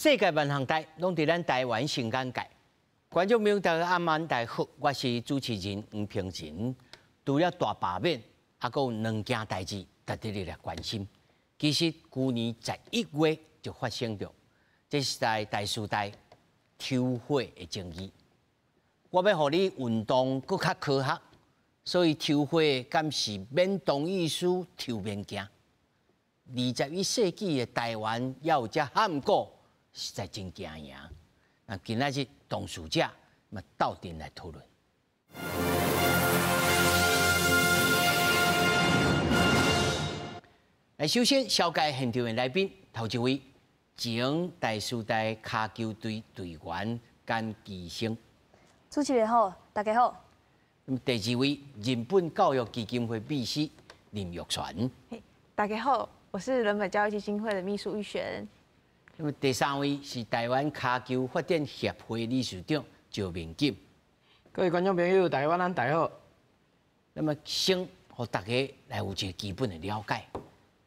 世界萬項代攏佇咱台灣新眼界。觀眾朋友大家暗晚大家好，我是主持人黃平仁。除了大罷免，還閣有兩件代誌值得你來關心。其實舊年11月就發生著，這是在台師大抽血的爭議。我欲予你運動閣較科學，所以抽血敢是免同意書抽免驚？21世紀的台灣猶有這譀古，實在真驚豔。那今仔日當事者嘛鬥陣來討論。來，首先紹介現場的來賓，頭一位前台師大跤球隊隊員甘其生。主持人好，大家好。那麼第二位人本教育基金會秘書林玉璇。大家好，我是人本教育基金會的秘書玉璇。那麼第三位是台灣跤球發展協會理事長趙明錦。各位觀眾朋友，大家晚安，大家好。那麼先予大家來有一個基本的了解，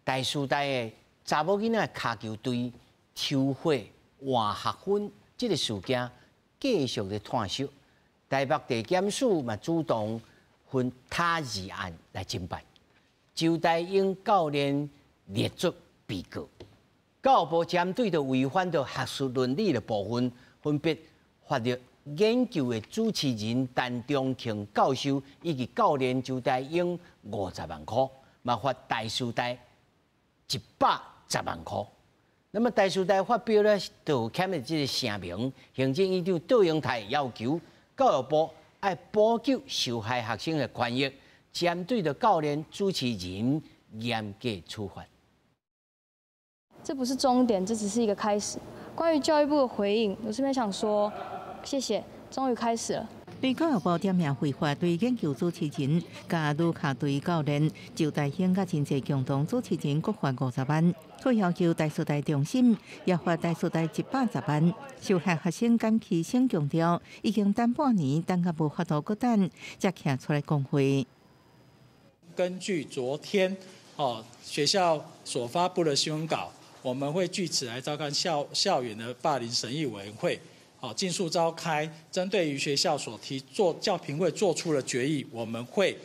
台師大的查某囡仔跤球隊抽血換學分這個事件繼續咧湠燒。台北地檢署嘛主動分他二案來偵辦，周大英教練列作被告。教育部針對著違反著學術倫理的部分，分別罰著研究的主持人陳中慶教授以及教練周大英50萬箍，嘛罰台師大110萬箍。那麼台師大發表了道歉的這個聲明，行政院長卓榮泰要求教育部愛補救受害學生的權益，針對著教練主持人嚴格處罰。這不是終點，這只是一個開始。關於教育部的回應，我這邊想說，謝謝，終於開始了。對教育部點名回覆對研究主持人、佮女跤隊教練周大興佮真濟共同主持人各罰50萬，閣要求台師大重審，也罰台師大110萬。受害學生甘其生強調，已經等半年，等甲無法度閣等，才徛出來講話。根據昨天哦學校所發布的新聞稿，我們會據此來召開校園的霸凌審議委員會，好，盡速召開。針對於學校所提做教評會做出的決議，我們會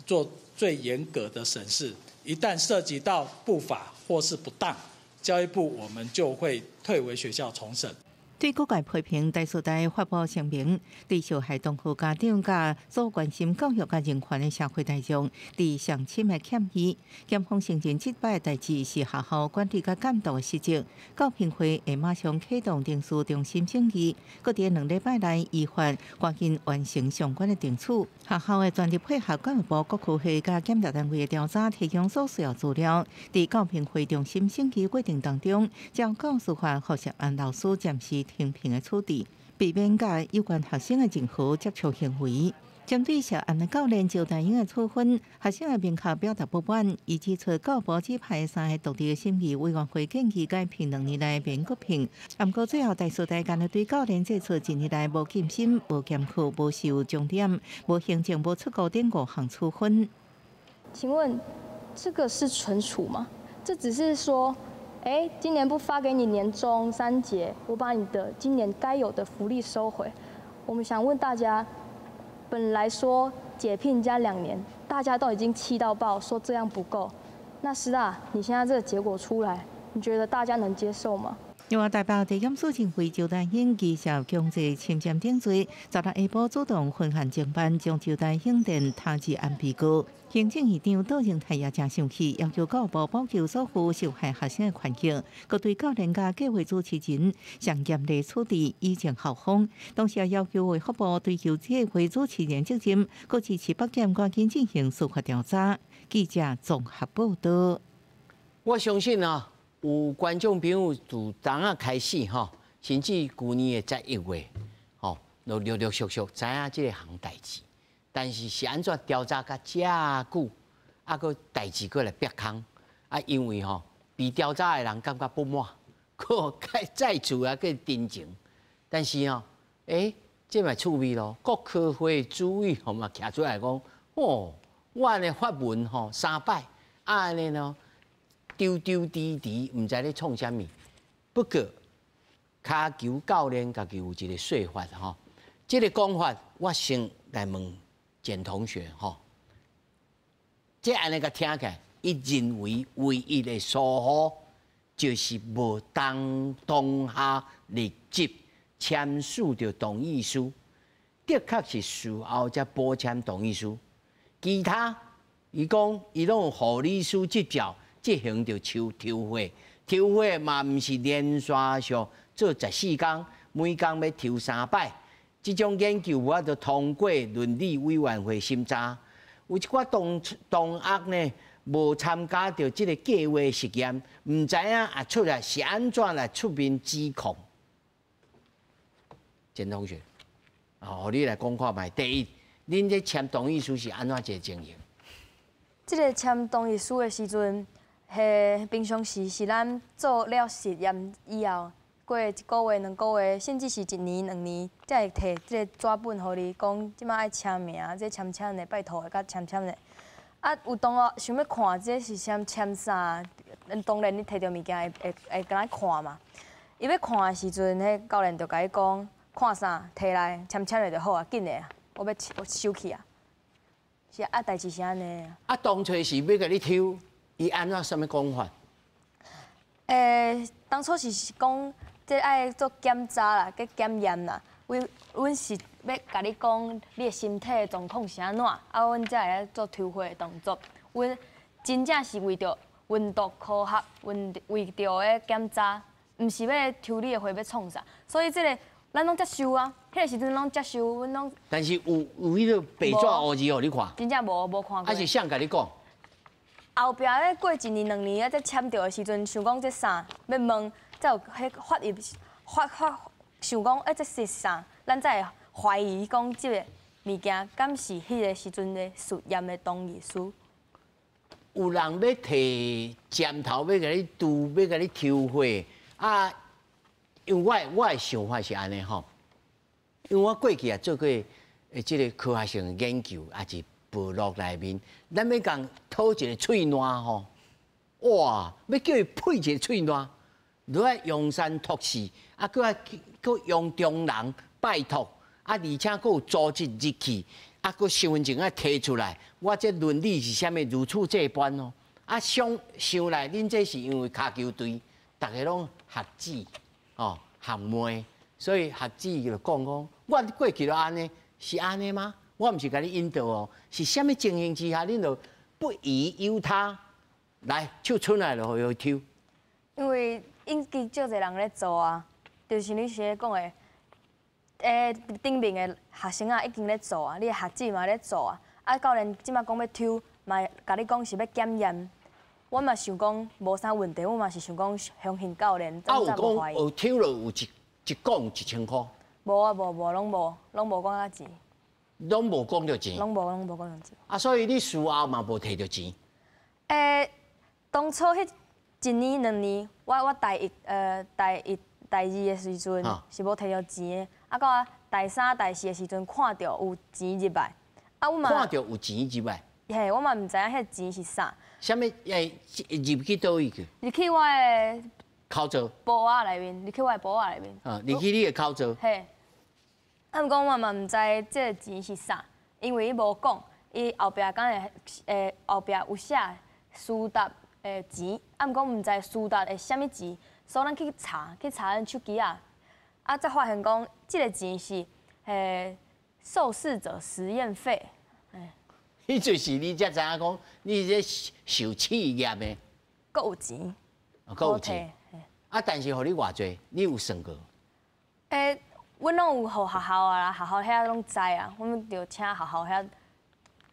做最嚴格的審視。一旦涉及到不法或是不當，教育部我們就會退回學校重審。對各界批評，台師大發布聲明，對受害同學家長佮所關心教育佮人權的社會大眾，致上深的歉意。檢方承認這擺代誌是學校管理佮監督的失職，教評會會馬上啟動程序重新審議，閣佇2禮拜內依法趕緊完成相關的程序。學校會全力配合教育部各科系佮檢調單位的調查，提供所需要資料。佇教評會重新審議過程當中，將教師法予涉案老師暫時停聘的處置，避免佮有關學生的任何接觸行為。針對涉案的教練周大英的處分，學生會明確表達不滿，伊指出教育部指派三个獨立的審議委員會建議解聘2年內免閣聘。毋過最後台師大干焦對教練做出一年來無健診、無檢課、無受鐘點、無行政、無出國等五項處分。請問這個是懲處嗎？這只是說，欸，今年不發給你年終三節，我把你的今年該有的福利收回。我們想問大家，本來說解聘加2年，大家都已經氣到爆，說這樣不夠。那師大，你現在這個結果出來，你覺得大家能接受嗎？另外，台北地檢署認為周大興疑涉強制侵佔等罪，十六下晡主動分案偵辦，將周大興電他治案被告。行政院長卓榮泰也誠生氣，要求教育部補救所有受害學生的權益，閣對教練佮計劃主持人上嚴厲處置，以正校風。同時也要求衛福部追究計劃主持人責任，閣支持北檢趕緊進行司法調查。記者綜合報道。我相信啊，有觀眾朋友自當仔開始吼，甚至舊年的11月，吼，都陸陸續續知影這項代誌，但是是按怎調查甲遮久，啊，閣代誌閣來煏空，啊，因為吼被調查的人感覺不滿，閣再次啊閣陳情，但是吼，欸，這嘛趣味咯，國科會主委吼嘛徛出來講，哦，我的發文吼三擺，按呢咯。丟丟滴滴，毋知咧創啥物。不過，跤球教練家己有一个說法吼，這个講法我先來問簡同學吼，這按呢共聽起來，伊認為唯一的疏忽就是無當當下立即簽署著同意書，的確是事後才補簽同意書，其他伊講伊攏有護理師執照執行著抽抽血，抽血嘛毋是連續上做14工，每工欲抽三擺。這種研究無法度通過倫理委員會審查，有一寡同學呢無參加著這個計劃實驗，毋知影啊出來是按怎來出面指控。簡同學，哦，你來講看覓。第一，恁這簽同意書是按怎一個情形？這个簽同意書的時陣，彼平常時是咱做了實驗以後，過一個月、2個月，甚至是一年、2年，才會提這個紙本予你，講這擺愛簽名，這簽簽的，拜託共簽簽的。啊，有同學想欲看這是啥簽啥，當然你提著物件會會會共咱看嘛。伊欲看的時陣，彼教練就共伊講，看啥，提來簽簽的就好啊，緊的啊，我欲我收去啊。是啊，代誌是按呢。啊，當初是欲共你抽，伊按怎啥物講法？當初是講這愛做檢查啦，去檢驗啦。阮阮是欲共你講，你的身體的狀況是按怎，啊，阮才會做抽血的動作。阮真正是為著運動科學，阮為著咧檢查，毋是欲抽你的血欲創啥。所以這个咱攏接受啊，彼个時陣攏接受，阮攏。但是有有彼个白紙烏字予你看？真正無無看過。啊是誰共你講？後壁咧過一年兩年啊，才簽著的時陣，想講這啥，欲問，才有彼發入發發想講，欸，這是啥？咱才會懷疑講這个物件敢是彼个時陣的實驗的同意書。有人欲提針頭，欲共你注，欲共你抽血啊！因為我的想法是按呢吼，因為我過去也做過這个科學性的研究，抑是部落內面，咱欲共討一个喙瀾吼，哇！欲叫伊配一个喙瀾，都愛用山託勢，啊，閣愛閣用中人拜託，啊，而且閣有組織入去，啊，閣身份證愛提出來，我這倫理是啥物如此這般哦。啊，想想來，恁這是因為跤球隊，逐个攏學姊。哦，學妹，所以學姊就講講，我過去都按呢，是按呢嗎？我毋是共你引導哦，是啥物情形之下，恁就不疑有他，來手伸來就予伊抽。因為已經足濟人咧做啊，就是你先講的，頂面的學生啊已經咧做啊，你的學姊嘛咧做啊，啊教練這擺講欲抽，嘛共你講是欲檢驗。我嘛想講無啥問題，我嘛是想講相信教練。啊有講有抽落有一一講1000箍？無啊無無攏無，攏無講到錢。攏無講著錢。攏無攏無講著錢。啊，所以你事後嘛無提著錢？當初彼一年兩年，我我大一大一大二的時陣是無提著錢的，啊，到大三大四的時陣看著有錢入來，啊，我嘛看著有錢入來。嘿，我嘛毋知影彼錢是啥。啥物？入去佗位去？入去我的口座。簿仔內面，入去我的簿仔內面。啊，入去你的口座。嘿。啊，毋過我嘛毋知這个錢是啥，因為伊無講，伊後壁敢會後壁有寫蘇達的錢，啊，毋過毋知蘇達的啥物錢，所以咱去查，去查咱手機仔，啊，才發現講這个錢是受試者實驗費。彼陣時你才知影講，你這受試驗的，閣有錢，閣有錢。啊，但是予你偌濟，你有算過？阮攏有予學校啊，學校遐攏知啊，阮就請學校遐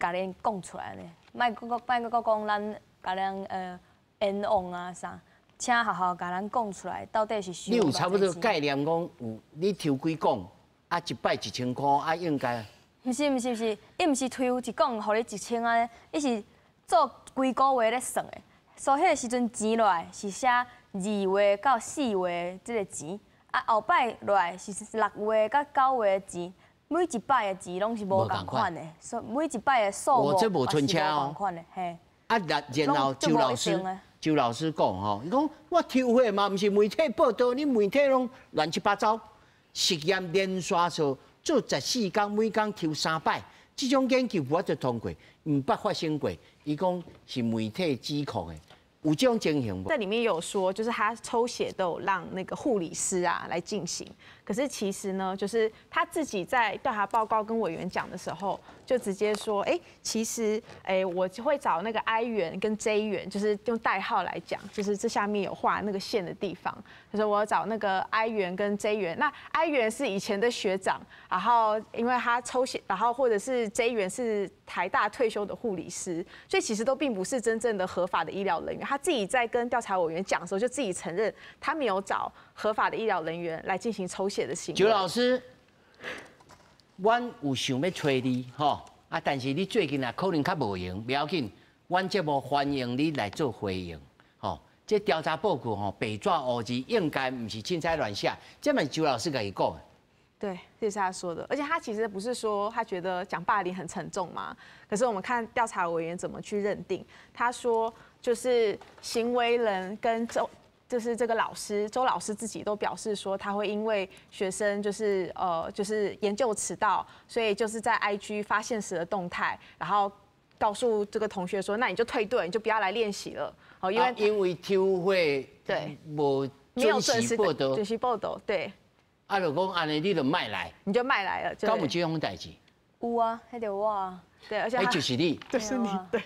共恁講出來呢，莫閣閣莫閣閣講咱共咱冤枉啊啥，請學校共咱講出來，到底是收。你有差不多概念講有，你抽幾管，啊，一擺1000箍，啊，應該。毋是毋是毋是，伊毋是抽一管予你1000按呢，伊是做規個月咧算的。所以彼个時陣錢落來是寫2月到4月這个錢，啊後擺落來是6月到9月的錢，每一擺的錢攏是無仝款的，所以每一擺的數目也是無仝款的，嘿。啊，然後周老師，周老師講吼，伊講我抽血嘛，毋是媒體報道，你媒體攏亂七八糟。實驗連續做做14工，每工抽三擺，這種研究無法度通過，毋捌發生過。伊講是媒體指控的。有這種情形無？這裡面有說，就是他抽血都有讓那個護理師啊來進行，可是其實呢，就是他自己在調查報告跟委員講的時候，就直接說，哎，其實，哎，我會找那個 I 員跟 J 員，就是用代號來講，就是這下面有畫那個線的地方，就是我找那個 I 員跟 J 員，那 I 員是以前的學長，然後因為他抽血，然後或者是 J 員是台大退休的護理師，所以其實都並不是真正的合法的醫療人員。他自己在跟調查委員講的時候，就自己承認他沒有找合法的醫療人員來進行抽血的行為。周老師，阮有想欲揣你吼啊，但是你最近啊可能較無閒，不要緊，阮節目歡迎你來做回應吼。這調查報告吼，白紙烏字應該毋是凊彩亂寫，這嘛是周老師家己講的。對，這是他說的，而且他其實不是說他覺得講霸凌很沉重嘛，可是我們看調查委員怎麼去認定，他說就是行為人跟周，就是這個老師周老師自己都表示說，他會因為學生就是研究遲到，所以就是在 IG 發限時的動態，然後告訴這個同學說，那你就退隊，你就不要來練習了。哦，因為抽血對無準時報到，準時報到，對。啊，就講按呢，你就莫來，你就莫來了，敢有這種代誌？有啊，彼就我啊。對，而且就是你，就是你，對。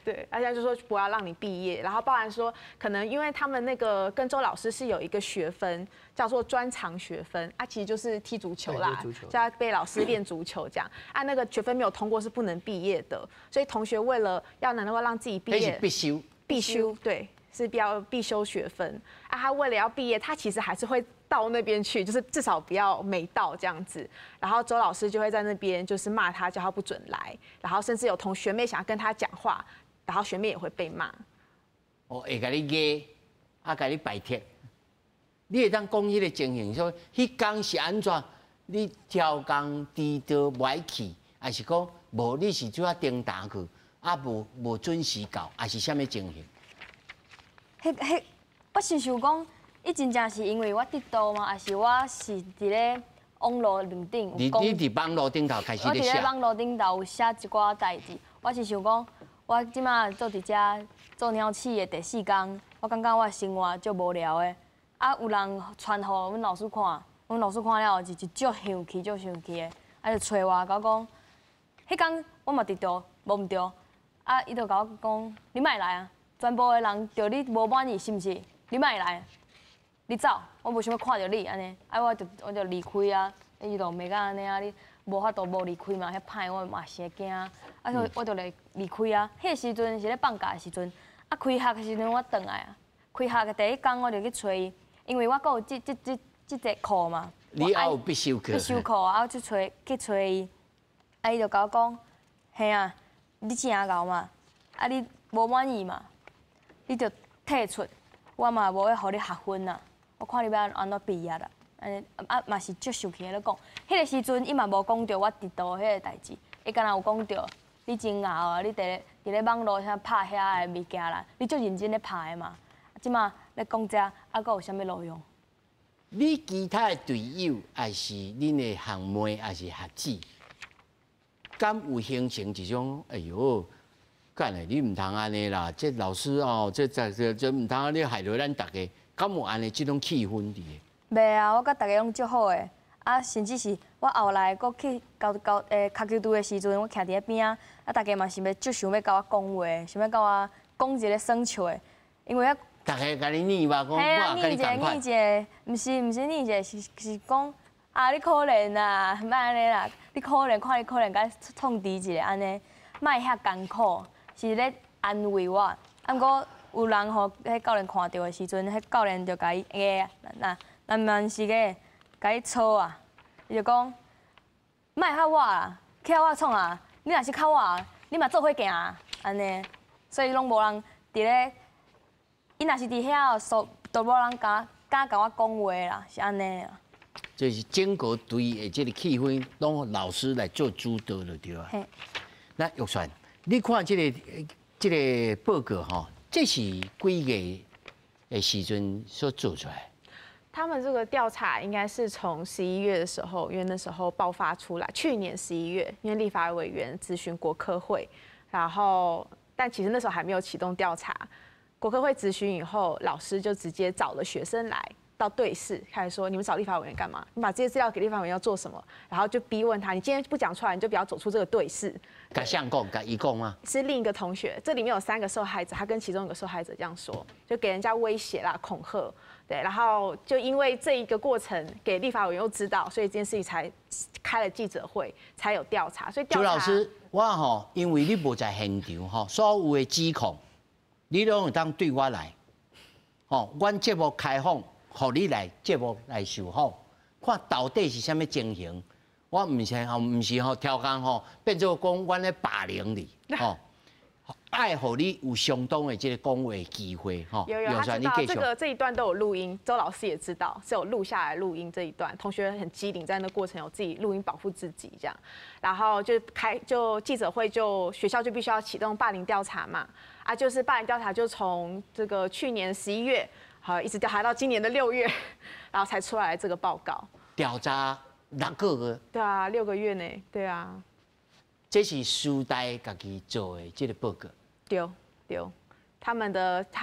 對，而且就說不要讓你畢業，然後包含說可能因為他們那個跟周老師是有一個學分叫做專長學分啊，其實就是踢足球啦，叫他被老師練足球這樣啊，那個學分沒有通過是不能畢業的，所以同學為了要能夠讓自己畢業，必修，必修，對，是必修學分啊。他為了要畢業，他其實還是會到那邊去，就是至少不要沒到這樣子。然後周老師就會在那邊就是罵他，叫他不准來。然後甚至有同學妹想要跟他講話，然後學妹也會被罵。哦，會共你壓，啊，共你拜託。你會當講彼個情形，說彼工是按怎？你超工遲到無愛去，還是講無？你是主要叮當去，啊，無準時到，還是啥物情形？彼，我是想講，伊真正是因為我得到嗎？還是我是佇咧網路面頂？你佇網路頂頭開始我佇咧網路頂頭有寫一寡代誌，我是想講，我這馬做佇遮做鳥鼠的第四工，我感覺我的生活足無聊的。啊，有人傳予阮老師看，阮老師看了後是足生氣、足生氣的，啊就揣我，共我講，彼工我嘛遲到，無毋對，啊，伊就共我講，你莫來啊！全部的人對你無滿意，是毋是？你莫來，你走，我無想欲看著你按呢，啊，我就離開啊，伊就罵甲按呢啊，你無法度無離開嘛，遐歹我嘛是會驚，啊，所以我就來離開啊。彼個時陣是咧放假的時陣，啊，開學的時陣我轉來啊，開學的第一工我就去揣伊，因為我閣有這節課嘛。你還有必修課？必修課啊，我去揣伊，啊，伊就共我講，嘿啊，你真𠢕嘛，啊，你無滿意嘛，你就退出，我嘛無欲予你學分啦。我看你欲按怎畢業啦？按呢啊嘛是足生氣咧講。彼個時陣伊嘛無講著我遲到彼個代誌，伊敢若有講著你真𠢕啊！你佇咧網路啥拍遐个物件啦，你足認真咧拍的嘛。這馬咧講這，啊，閣有啥物路用？你其他的隊友，抑是恁的學妹，抑是學姊，敢有形成一種？哎喲，幹嘞，你毋通按呢啦！這老師哦，這毋通按呢害著咱逐家，敢有按呢這種氣氛佇？袂啊，我佮逐家攏足好的，啊，甚至是我後來閣去交交跤球隊的時陣，我徛佇咧邊仔，啊，逐家嘛是欲足想欲共我講話，想欲共我講一个耍笑的，因為逐家共你膩吧，講我共你仝款。膩一个，毋是膩一个，是講啊，你可憐啊，莫按呢啦，你可憐，看你可憐，共創治一下按呢，莫遐艱苦，是咧安慰我。啊，毋過有人予彼教練看著的時陣，彼教練就共伊壓，那慢慢時個共伊操啊，伊就講，莫嚇我啦，去嚇我創啊！你若是較我，你嘛做伙行啊，按呢，所以攏無人佇咧。伊若是佇遐哦，都無人敢共我講話啦，是按呢啦。就是整個隊的這個氣氛，攏老師來做主導就對啊。那玉璇，你看這個報告吼，這是幾月的時陣所做出來？他們這個調查應該是從11月的時候，因為那時候爆發出來。去年十一月，因為立法委員質詢國科會，然後但其實那時候還沒有啟動調查。國科會質詢以後，老師就直接找了學生來到隊室，開始說：你們找立法委員幹嘛？你把這些資料給立法委員要做什麼？然後就逼問他：你今天不講出來，你就不要走出這個隊室。共誰講？共伊講嗎？是另一個同學，這裡面有三個受害者，他跟其中一個受害者這樣說，就給人家威脅啦、恐嚇。對，然後就因為這一個過程，給立法委員又知道，所以這件事情才開了記者會，才有調查。所以周老師，我吼，因為你無在現場吼，所有的指控，你攏會當對我來，吼，阮節目開放，予你來節目來受訪，看到底是啥物情形。我毋是吼，毋是吼，刁工吼，變做講阮咧霸凌你，吼。愛予你有相當的這個講話機會，吼。有有，他知道這個這一段都有錄音，周老師也知道是有錄下來錄音這一段。同學很機靈，在那過程有自己錄音保護自己這樣，然後就開就記者會就學校就必須要啟動霸凌調查嘛，啊，就是霸凌調查就從這個去年11月，好一直調查到今年的6月，然後才出來這個報告。調查6個月。對啊，6個月呢，對啊。這是師大家己做的這個報告。對對，他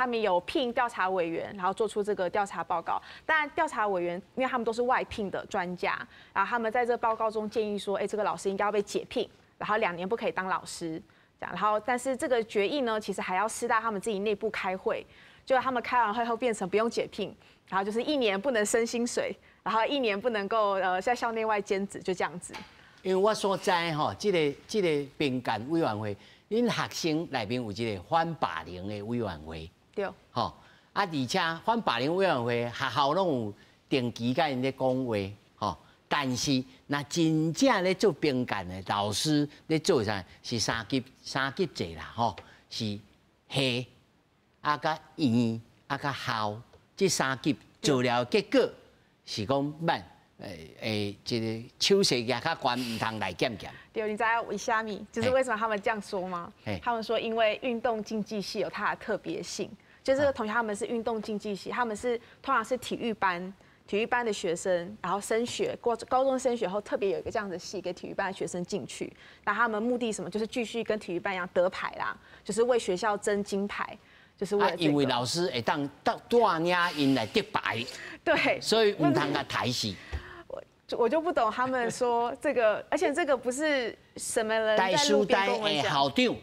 們有聘調查委員，然後做出這個調查報告。但調查委員，因為他們都是外聘的專家，然後他們在這個報告中建議說，哎，這個老師應該要被解聘，然後2年不可以當老師，這樣。然後，但是這個決議呢，其實還要師大他們自己內部開會，就他們開完會後變成不用解聘，然後就是一年不能升薪水，然後一年不能夠在校內外兼職，就這樣子。因為我所知吼，這個評鑑委員會，恁學生內面有一個反霸凌的委員會，對，吼啊，而且反霸凌委員會學校攏有定期共𪜶咧講話，吼。但是若真正咧做評鑑的老師咧做啥是三級制啦，吼，是系啊佮院啊佮校這三級做了結果是講慢。欸，這個手勢舉較懸，毋通來檢驗。對，你知道為啥物？就是為什麼他們這樣說嗎？他們說，因為運動競技系有它的特別性，就這個同學他們是運動競技系，他們是通常是體育班的學生，然後升學過高中升學後，特別有一個這樣的系給體育班的學生進去。那他們目的什麼？就是繼續跟體育班一樣得牌啦，就是為學校爭金牌。就是為了因為老師會當帶領𪜶來得牌，對，所以毋通共刣死。我就不懂他們說這個，而且這個不是什麼人在路邊跟我講。校長，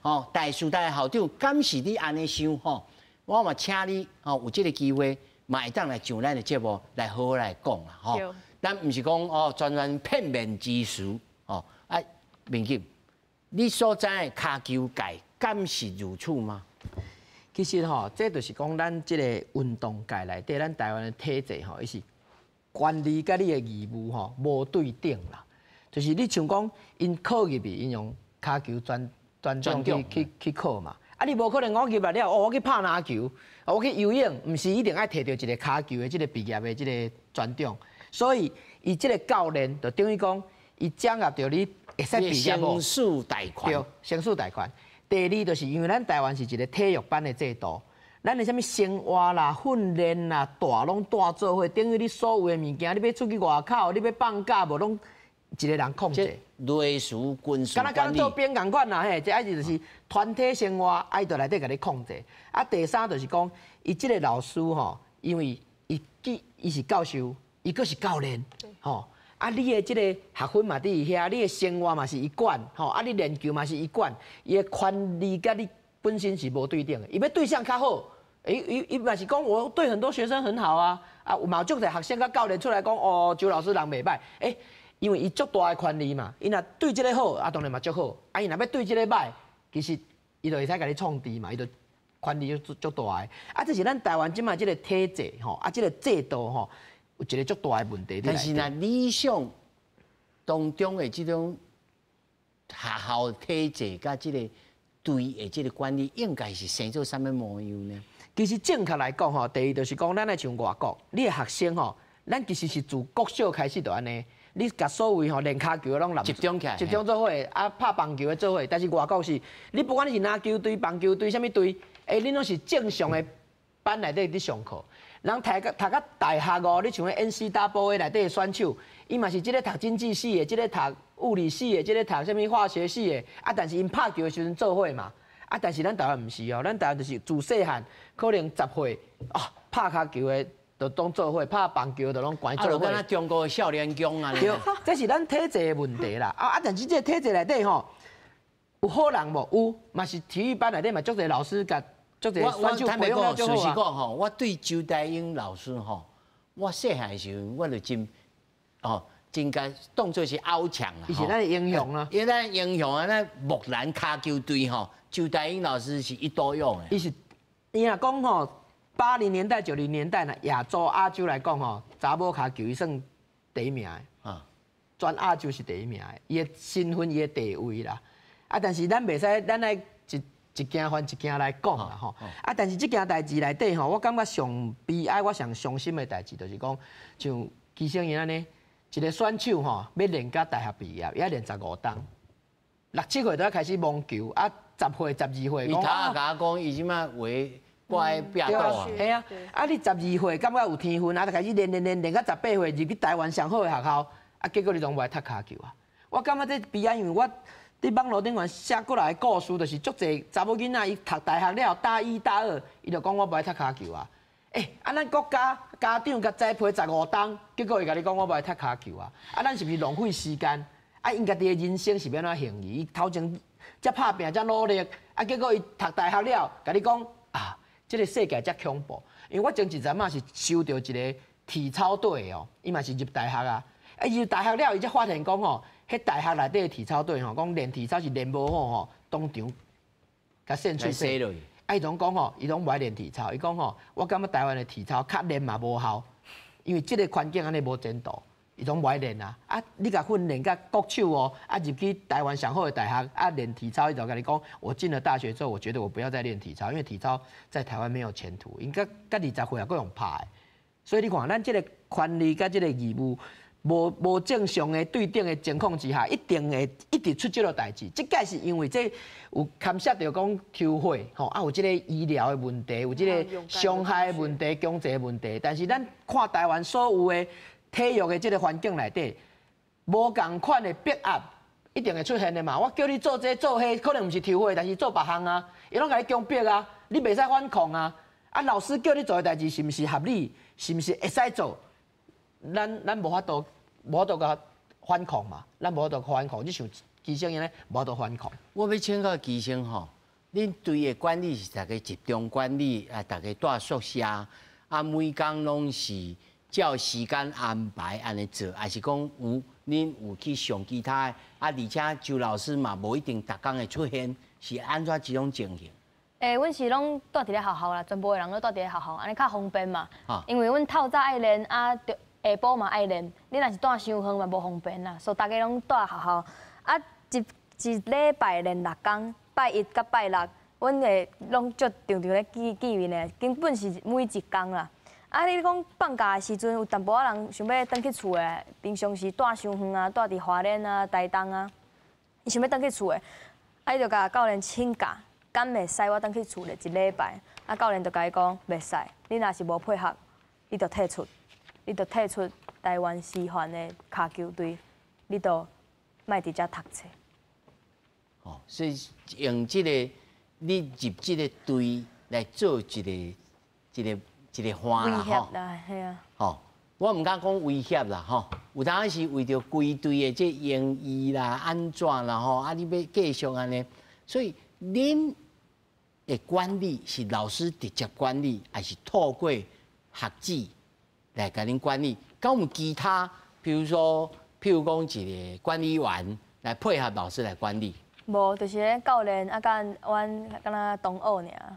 哦，大師大的校長，敢是你按呢想吼？我嘛請你吼，有這個機會，嘛會當來上咱的節目來好好來講啦吼。咱毋是講哦，專專片面之詞哦。啊，明金，你所知的跤球界敢是如此嗎？其實吼，這就是講咱這個運動界內底，咱台灣的體制吼，伊是權利佮你的義務吼無對等啦，就是你像講，𪜶考入去，𪜶用跤球專長去考嘛。啊，你無可能我入來了，哦，我去拍籃球，我去游泳，毋是一定愛摕著一個跤球的這個畢業的這個專長。所以，伊這個教練就等於講，伊掌握著你會使畢業無？生死大權。對，生死大權。第二就是因為咱台灣是一個體育班的制度。咱的啥物生活啦、訓練啦、帶攏帶做伙，等於你所有的物件，你欲出去外口，你欲放假無，攏一個人控制。類似軍事敢若做兵仝款啦，嘿，這愛就是團體生活，愛佇內底共你控制。啊，第三就是講，伊這個老師吼，因為伊既伊是教授，伊閣是教練，吼。啊，你的這個學分嘛佇伊遐，你的生活嘛是伊管，吼。啊，你練球嘛是伊管，伊的權利佮你本身是無對等的，伊欲對誰較好，伊嘛是講我對很多學生很好啊，啊，有嘛有足濟學生佮教練出來講，哦，周老師人袂䆀，欸，因為伊足大的權利嘛，伊若對這個好，啊，當然嘛足好，啊，伊若欲對這個䆀，其實伊就會使共你創治嘛，伊就權力就足大的，啊，這是咱台灣這擺這個體制吼，啊，這個制度吼，有一個足大的問題。但是呢，理想當中的這種學校體制佮這個隊的這個管理，應該是生做啥物模樣呢？其實正確來講吼，第一就是講，咱愛像外國，你的學生吼，咱其實是自國小開始就按呢，你共所謂吼練跤球的攏集中起來，集中做伙，啊拍棒球的做伙。但是外國是，你不管你是籃球隊、棒球隊，啥物隊，欸，恁攏是正常的班內底佇上課，人讀到讀到大學哦，你像彼 NCAA 內底的選手，伊嘛是這个讀經濟系的，這个讀物理系的，這个讀啥物化學系的，啊，但是𪜶拍球的時陣做伙嘛，啊，但是咱台灣毋是哦，咱台灣就是自細漢可能10歲啊，拍跤球的就當做伙，拍棒球就攏關做伙。啊，就敢若中國的少年宮啊。對，這是咱體制的問題啦。啊啊，但是這个體制內底吼，有好人無？有，嘛是體育班內底嘛，足濟老師共足濟選手培養了足好啊。事實講吼，我對周大英老師吼，我細漢的時陣我就真哦，真共當做是偶像啦。伊是咱的英雄啊！伊咱英雄啊！咱木蘭跤球隊吼，周大英老師是一多用的。伊是，伊若講吼，80年代、90年代呢，亞洲、亞洲來講吼，查某跤球伊算第一名的。啊，全亞洲是第一名的，伊的身份、伊的地位啦。啊，但是咱袂使，咱愛一一件還一件來講啦吼。啊，但是這件代誌內底吼，我感覺上悲哀、我上傷心的代誌，就是講像基生𪜶按呢，一个選手吼，欲練到大學畢業，伊愛練15冬，六七歲就愛開始摸球，啊，10歲、12歲。伊頭仔共我講，伊這擺話掛佇壁度啊。嘿啊，啊你12歲感覺有天分，啊就開始練練練練到18歲入去台灣上好的學校，啊結果你攏無愛踢跤球啊。我感覺這悲哀，因為我佇網路頂懸寫過來的故事，就是足濟查某囡仔，伊讀大學了，大一、大二，伊就講我無愛踢跤球啊。欸，啊，咱國家家長共栽培15冬，結果伊共你講我無愛踢跤球啊！啊，咱是毋是浪費時間？啊，𪜶家己的人生是欲按怎行去？伊頭前遮拍拚遮努力，啊，結果伊讀大學了，共你講啊，這个世界遮恐怖。因為我前一陣仔是收著一个體操隊的哦，伊嘛是入大學啊。啊，伊入大學了，伊才發現講吼，彼大學內底的體操隊吼，講練體操是練無好吼，當場共扇喙齿。啊！伊攏講吼，伊攏無愛練體操。伊講吼，我感覺台灣的體操較練嘛無效，因為這个環境按呢無前途，伊攏無愛練啊。啊，你共訓練甲國手哦，啊入去台灣上好的大學啊練體操，伊就共你講，我進了大學之後，我覺得我不要再練體操，因為體操在台灣沒有前途。𪜶佮佮20歲也閣用拍的，所以你看，咱這个權利佮這个義務無無正常的對等的情況之下，一定會一直出這个代誌。這擺是因為這有牽涉著講抽血吼，啊有這个醫療的問題，有這个傷害的問題、經濟的問題。但是咱看台灣所有的體育的這个環境內底，無仝款的逼壓，一定會出現的嘛。我叫你做這做彼，可能毋是抽血，但是做別項啊，伊攏共你強迫啊，你袂使反抗啊。啊，老師叫你做的代誌是毋是合理？是毋是會使做？咱無法度，無法度共反抗嘛，咱無法度反抗。你像基生𪜶呢，無法度反抗。我欲請教基生吼，恁隊的管理是逐家集中管理啊，逐家蹛宿舍啊，每工攏是照時間安排按呢做，還是講有恁有去上其他的啊？而且周老師嘛，無一定逐工會出現，是按怎這種情形？欸，阮是攏蹛佇咧學校啦，全部的人攏蹛佇咧學校，按呢較方便嘛。因為阮透早愛練啊，著下晡嘛愛練，你若是蹛傷遠嘛無方便啦，所以逐家攏蹛學校。啊，一一禮拜練六工，拜一佮拜六，阮會攏足常常咧見見面的，根本是每一工啦。啊，你講放假的時陣，有淡薄仔人想欲轉去厝的，平常時蹛傷遠啊，蹛佇花蓮啊、台東啊，伊想欲轉去厝的，啊，伊就共教練請假，敢會使我轉去厝咧一禮拜？啊，教練就共伊講，袂使，你若是無配合，你就退出，你就退出台灣師範的跤球隊，你就莫佇遮讀冊。哦，所以用這个你入這个隊來做一个一个一个範啦，吼。嘿啊。吼，我毋敢講威脅啦，吼。有當時為著規隊的這榮譽啦、按怎啦，吼，啊，你欲繼續按呢？所以恁的管理是老師直接管理，還是透過學姊來共恁管理？敢有其他，比如說，譬如講一个管理員來配合老師來管理？無，就是咧教練啊，佮阮敢若同學爾，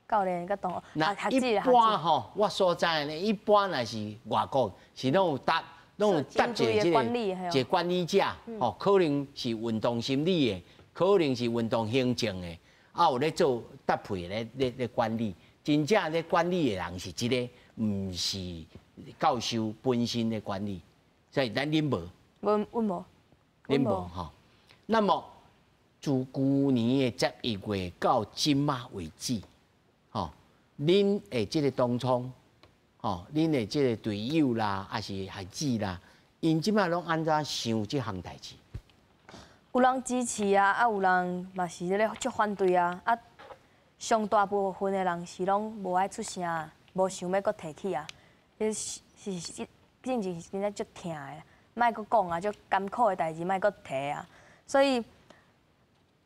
教練佮同學。那一般吼，我所知的呢，一般若是外國是攏有搭，攏有搭一个這個一個管理者，吼，可能是運動心理的，可能是運動行政的，啊有咧做搭配咧咧咧管理。真正咧管理的人是這个，毋是教授本身的管理，所以咱恁無。無，阮無。恁無吼。那麼自舊年的11月到這馬為止，恁的這个同窗，吼，恁的這个队友啦，抑是學姊啦，𪜶這擺攏按怎想這項代誌？有人支持啊，啊有人嘛是咧足反對啊，啊上大部分的人是攏無愛出聲，無想欲閣提起啊，彼是進前是真正足疼的，莫閣講啊，足艱苦的代誌莫閣提啊，所以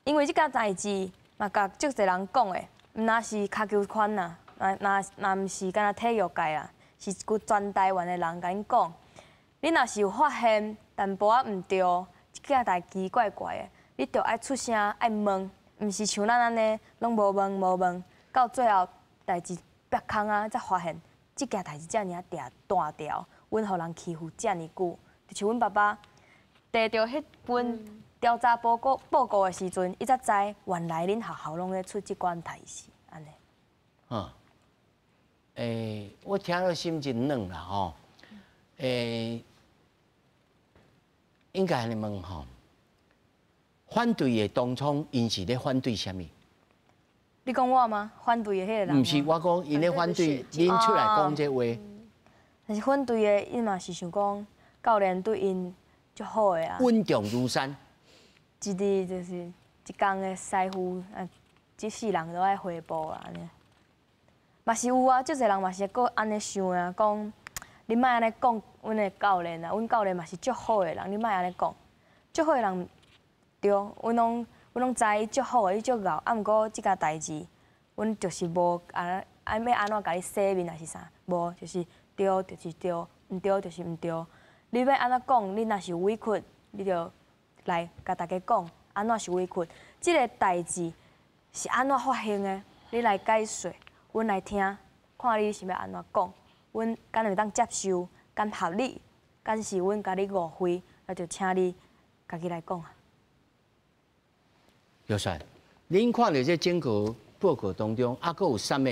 因為這件代誌嘛，共足濟人講的，毋若是跤球圈啦，嘛嘛嘛毋是干焦體育界啦，是規全台灣的人共𪜶講，你若是有發現淡薄仔毋對，這件代誌怪怪的，你著愛出聲，愛問，毋是像咱按呢，攏無問無問，到最後代誌煏空啊，才發現這件代誌遮爾仔大條，阮予人欺負遮爾久，就像阮爸爸提著彼份調查報告的時陣，伊才知原來恁學校攏咧出這款代誌，按呢。我聽了心真軟啦吼，應該按呢問吼，反對的當初𪜶是咧反對啥物？你講我嗎？反對的彼个人？毋是，我講𪜶咧反對恁出來講這話。但是反對的，𪜶嘛是想講教練對𪜶足好的啊。穩重如山。一日就是一工的師傅啊，這世人都愛回報啊，按呢。嘛是有啊，足濟人嘛是閣按呢想啊，講你莫按呢講阮的教練啊，阮教練嘛是足好的人，你莫按呢講，足好的人對，阮攏知伊足好的，伊足𠢕，啊，毋過這件代誌，阮就是無按按欲按怎共你洗面抑是啥，無就是對就是對，毋對就是毋對。你欲按怎講，你若是有委屈，你就來共大家講，按怎是委屈，這个代誌是按怎發生的，你來解說，阮來聽，看你是欲按怎講，阮敢會當接受，敢合理，敢是阮共你誤會，那就請你家己來講啊。玉璇，恁看著這整個報告當中，猶閣有啥物？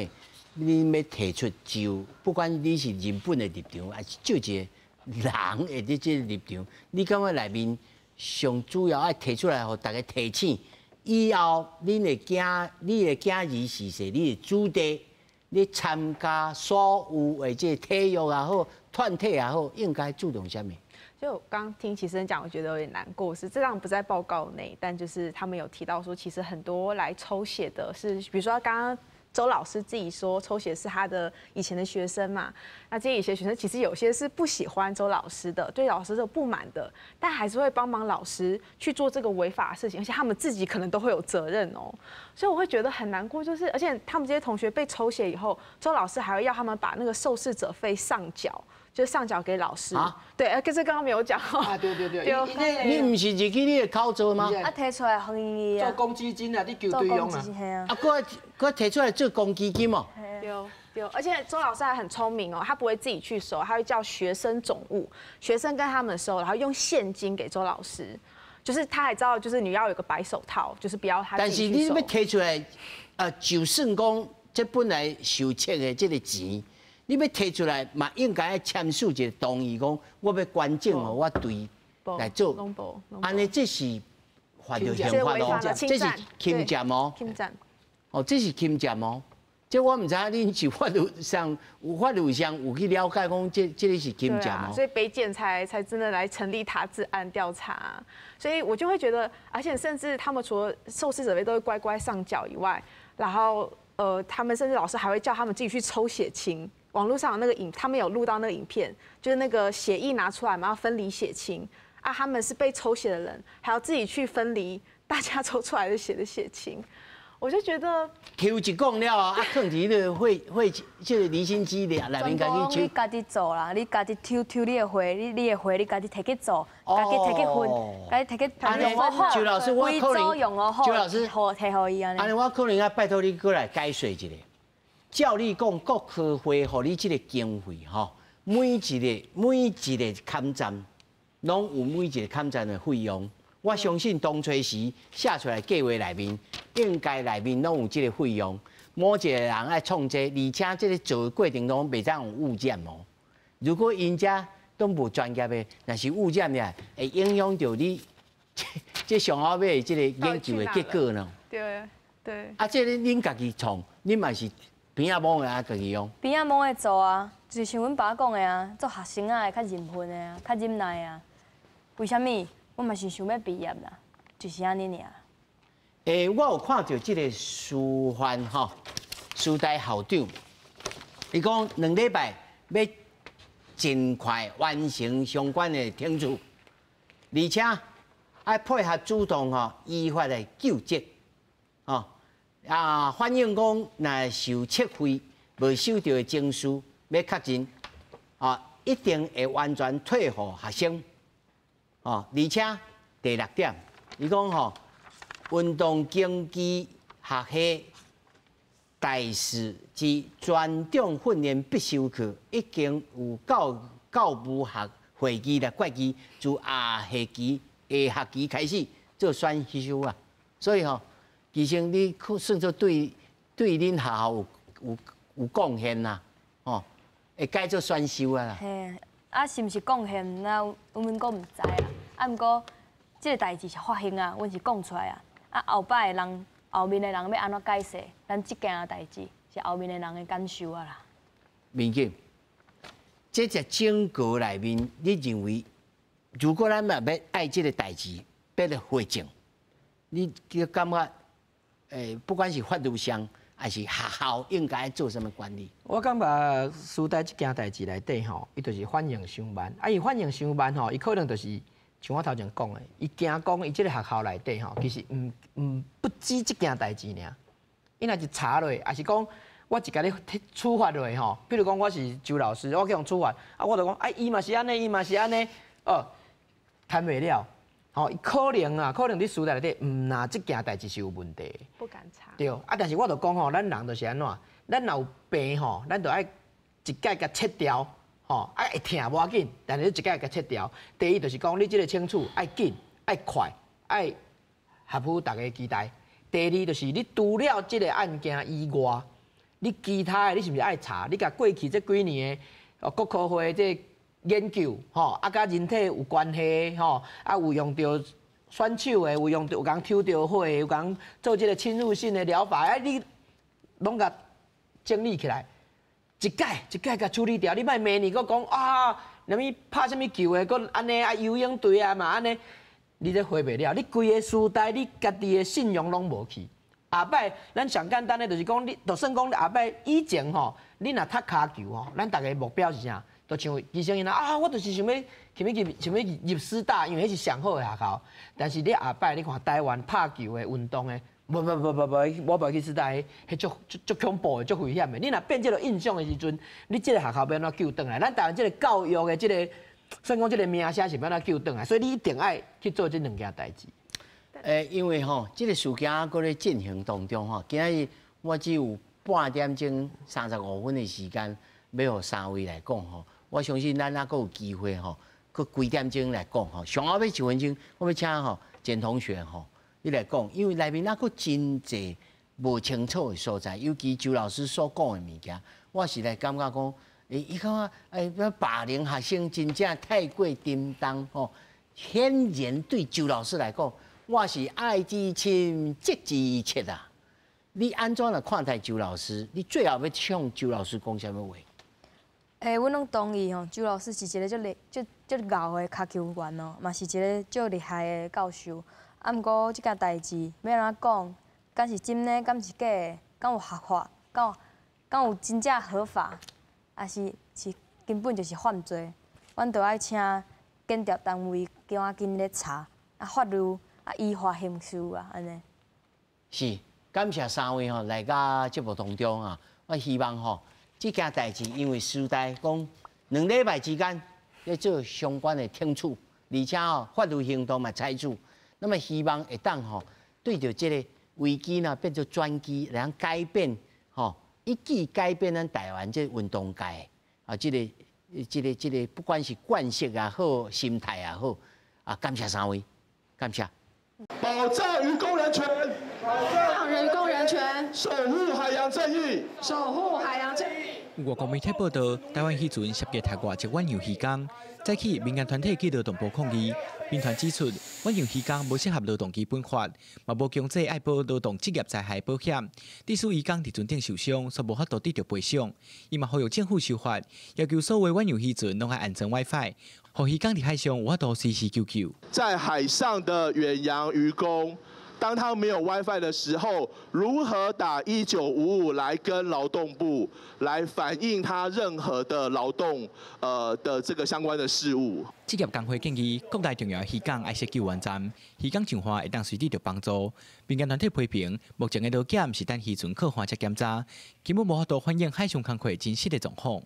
恁欲提出就，不管你是日本的立場，抑是就一个人的佇這個立場，你感覺內面上主要愛提出來，予大家提醒，以後恁的囝，你的囝兒是說你的子弟，你參加所有的這個體育也好，團體也好，應該注重啥物？就我剛聽齊生講，我覺得有點難過。是這張不在報告內，但就是他們有提到說，其實很多來抽血的是，比如說剛剛周老師自己說抽血是他的以前的學生嘛。那這些以前學生其實有些是不喜歡周老師的，對老師是不滿的，但還是會幫忙老師去做這個違法的事情，而且他們自己可能都會有責任哦。所以我會覺得很難過，就是而且他們這些同學被抽血以後，周老師還會要他們把那個受試者費上繳。就上繳給老師，對，可是剛剛沒有講。啊，對對對，你毋是入去你的口做嗎？啊，提出來予伊啊。做公積金啊，你球隊用啊。啊，閣閣提出來做公積金哦。對對，而且周老師還很聰明哦，他不會自己去收，他會叫學生總務，學生跟他們收，然後用現金給周老師。就是他還知道，就是你要有個白手套，就是不要他。但是你欲提出來，就算講這本來受測的這个錢。你欲提出來嘛，應該愛簽署一个同意，講我欲捐贈予我隊來做，按呢這是犯著刑法哦，這是侵佔哦，哦，這是侵佔哦，這我毋知影恁是法律上有法律上有去了解講，這个是侵佔哦。所以北檢才真的來成立塔治案調查，所以我就會覺得，而且甚至他們除了受試者費都會乖乖上繳以外，然後他們甚至老師還會叫他們自己去抽血清。網絡上有那個影，他們有錄到那個影片，就是那個血液拿出來嘛，要分離血清啊，他們是被抽血的人，還要自己去分離大家抽出來的血的血清，我就覺得抽一講了啊，囥佇彼个血這个離心機內面，家己抽。你家己做啦，你家己抽抽你的血，你的血你家己提去做，家己提去分，家己提去用好。周老師，我可能周老師，提予伊按呢。按呢我可能愛拜託你過來解說一下。照你講，國科會予你這个經費吼，每一个崁站，攏有每一个崁站的費用。我相信當初時寫出來計劃內面，應該內面攏有這个費用。某一个人愛創這，而且這个做的過程中袂當有誤佔哦。如果𪜶遮攏無專業的，若是誤佔了，會影響著你這上後尾這个研究的結果呢。對對。啊，這个恁家己創，恁嘛是。边仔摸会爱家己用。边仔摸会做啊，就是像阮爸讲的啊，做学生仔会较认份的啊，较忍耐啊。为啥物？我嘛是想欲毕业啦，就是按呢尔。欸，我有看著这个师范吼，师大校长，伊讲2礼拜欲尽快完成相关的程序，而且爱配合主动吼依法来究责，吼啊反映讲若受测费无收著的证书欲确认，啊一定会完全退予学生，哦，而且第六点，伊讲吼运动竞技学系大四之专长训练必修课已经有教务学会议来决议，自下学期下学期开始做选修啊。所以吼，其实你算做对恁学校有贡献啦，吼，会改做选修啊啦。嘿，啊是毋是贡献？那阮阁毋知啦。啊，毋过这个代志是发生啊，阮是讲出来啊。啊，后摆的人，后面的人欲按怎解释？咱这件代志是后面的人的感受啊啦。民警，这只整个内面，你认为如果咱嘛欲爱这个代志，欲来回正，你感觉，不管是法律上还是学校，应该做啥物管理？我感觉师大这件代志内底吼，伊就是反应伤慢。啊，伊反应伤慢吼，伊可能就是像我头前讲的，伊惊讲伊这个学校内底吼，其实毋不止这件代志尔。伊若是查落，抑是讲我一共你处罚落吼，比如讲我是周老师，我去予处罚，啊，我就讲啊，伊嘛是按呢，伊嘛是按呢，哦，谈袂了。吼，可能啊，可能伫师大内底，毋若这件代志是有问题。不敢查。对，啊，但是我就讲吼，咱人就是按怎，咱若有病吼，咱就爱一摆共切掉，吼，啊会疼无要紧，但是你一摆共切掉。第一就是讲，你这个惩处爱紧、爱快、爱合乎大家期待。第二就是你除了这个案件以外，你其他的你是毋是爱查？你共过去这几年的国科会这个研究，吼，啊，佮人体有关系，吼，啊，有用著选手的，有用著有共抽著血，有共做这个侵入性的疗法，啊，你拢共整理起来，一摆一摆共处理掉。你莫明年阁讲啊，啥物拍啥物球的，阁按呢啊，游泳队啊嘛按呢，你这回袂了。你规个师大，你家己的信用拢无去。后摆咱上简单的就是讲，你就算讲后摆以前吼，你若踢跤球吼，咱逐个目标是啥？就像医生𪜶啊，我就是想欲，想欲入，想欲入师大，因为彼是上好的学校。但是你后摆你看台湾拍球的运动的，无无无无无，我无去师大，彼足足足恐怖的，足危险的。你若变这个印象的时阵，你这个学校欲按怎救转来？咱台湾这个教育的这个，算讲这个名声是欲按怎救转来？所以你一定爱去做这两件代志。因为吼，这个事件阁咧进行当中吼，今仔日我只有半点钟35分的时间，欲予三位来讲吼。我相信咱犹阁有机会吼，阁几点钟来讲吼。上后尾一分钟，我欲请吼简同学吼，你来讲，因为内面犹阁真济无清楚的所在，尤其周老师所讲的物件，我实在感觉讲，伊感觉霸凌学生真正太过沉重吼。显然对周老师来讲，我是爱之深，责之切啊！你按怎来看待周老师？你最后欲向周老师讲啥物话？阮拢同意吼，周老师是一个足厉、足足𠢕的跤球员哦，嘛是一个足厉害的教授。啊，毋过这件代志欲按怎讲？敢是真的？敢是假的？敢有合法？敢有真正合法？抑是是根本就是犯罪？阮著爱请检调单位赶紧咧查，啊，法律啊依法行事啊，按呢。是，感谢三位吼来到节目当中啊，我希望吼。这件代志，因为师大讲2礼拜之间咧做相关的惩处，而且吼法律行动嘛采取，那么希望会当吼对著这个危机呢变做转机，来改变吼一举改变咱台湾这运动界啊，这个不管是惯性也好，心态也好啊，感谢三位，感谢。保障渔工人权，保障渔工人权。守護海洋正義，守護海洋正義。外國媒體報道，台灣漁船涉及刣外籍遠洋漁工，早起民間團體去勞動部抗議。民團指出，遠洋漁工無適合勞動基本法，嘛無強制愛保勞動職業災害保險，致使漁工佇船頂受傷，煞無法度得著賠償。伊嘛呼籲政府修法，要求所有遠洋漁船攏愛安裝 WiFi，予漁工佇海上有法度隨時求救。在海上的遠洋漁工，當他沒有 WiFi 的時候，如何打1955來跟勞動部來反映他任何的勞動的這個相關的事務？職業工會建議，國內重要漁港愛設救援站，漁工上岸會當隨得著幫助。民間團體批評，目前的勞檢是等漁船靠岸才檢查，根本無法度反映海上工課真實的狀況。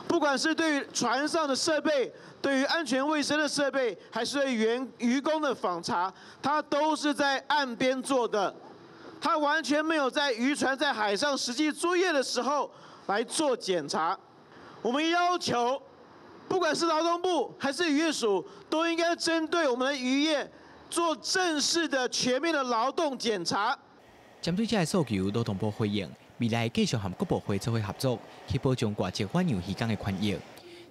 不管是對於船上的設備，對於安全衛生的設備，還是對員漁工的訪查，他都是在岸邊做的，他完全沒有在漁船在海上實際作業的時候來做檢查。我們要求，不管是勞動部還是漁業署，都應該針對我們的漁業做正式的全面的勞動檢查。針對這个訴求，勞動部回應，未來繼續和各部會做伙合作，去保障外籍遠洋漁工的權益。